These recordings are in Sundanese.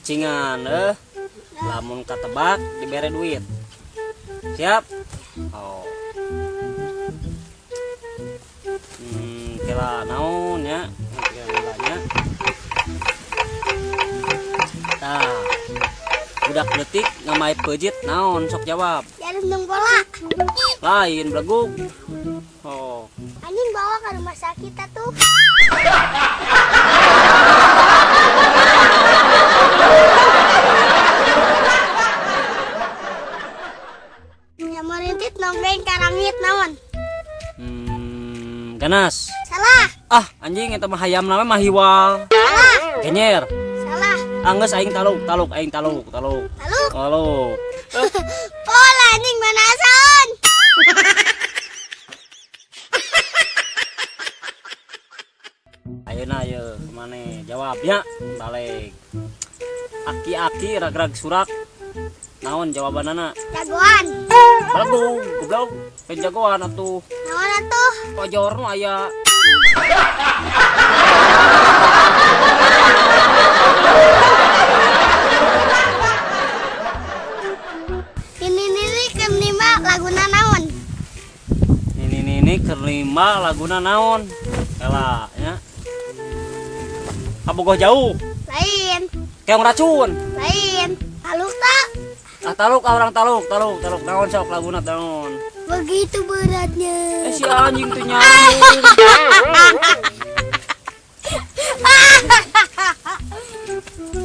Tarucingan lamun katebak dibere duit. Siap? Oh. Kira naon nya? Kira nya. Tah. Budak leutik ngamai peujit naon sok jawab. Jarum nung bola. Lain belegug. Oh. Anjing bawa ke rumah sakit atuh. Yang merintit nonggeng karangit naon? Ganas. Salah. Ah, anjing eta mah hayam nama mah hiwal. Salah. Genyer. Salah. Anggeus aing taluk, taluk aing taluk, taluk. Taluk. Taluk. Pola anjing manasan. Ayeuna ye kemana? Jawab ya, balik. Aki-aki rag-rag surak. Naon jawabanana? Jagoan. Belegug, goblok. Lain jagoan atuh. Naon atuh? Pojor nu aya. Nini nini keur nimba laguna naon? Nini nini keur nimba laguna naon? Ela nya. Kabogoh jauh. Lain. Keong racun. Lain. Taluk tak? Ah taluk ah orang taluk, taluk, taluk. Naon sok laguna naon? Begitu beratnya. Si anjing tuh nyambung.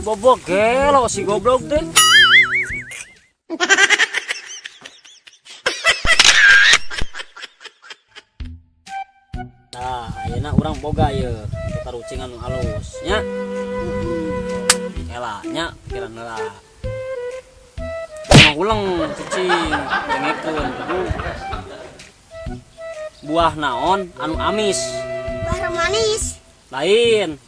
Bobo gelo si goblok teh. Nah, ayeuna urang boga ye tarucingan nu halus nya. Ela nya pikiran heula. Ngahuleng cicing dengekeun kudu. Buah naon anu amis? Buah manis. Lain.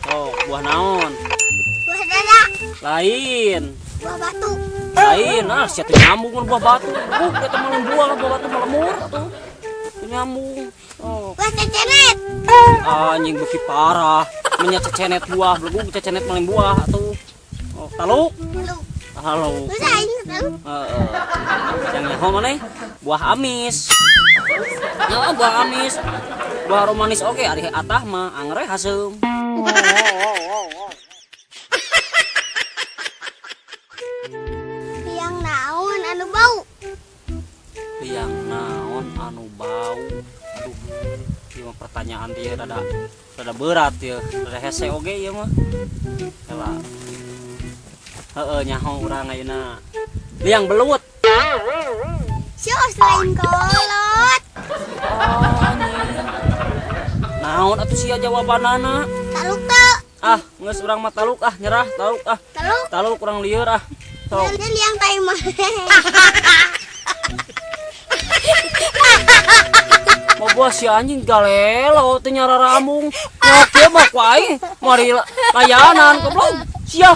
Oh, buah naon? Buah dada. Lain. Buah batu. Lain, ah sia teu nyambung mun buah batu. Eta mah lain buah, buah batu mah lemur atuh. Teu nyambung. Oh. Buah cecenet. Anjing beuki parah. Menya cecenet buah, belegug cecenet mah lain buah atuh. Oh, taluk. Taluk. Taluk. Terus aing taluk. Heeh. Yang nyaho maneh buah amis. Ya, buah amis. Buah romanis oge ari atah mah angre haseum. Liang naon anu bau? Liang naon anu bau? Aduh, ieu mah pertanyaan ieu rada berat ieu, rada hese oge ieu mah. Heula. Heeh, nyaho urang ayeuna. Liang belut. Sios lain kolot. Oh, naon atuh sia jawabanana? Taluk teu. Ah, geus urang mah taluk ah, nyerah taluk ah. Taluk. Taluk kurang lieur ah. Sok. Ini liang tai mah. Mau buah si anjing galelo teu nyararambung. Nya kieu mah ku aing mari layanan goblok. Sia.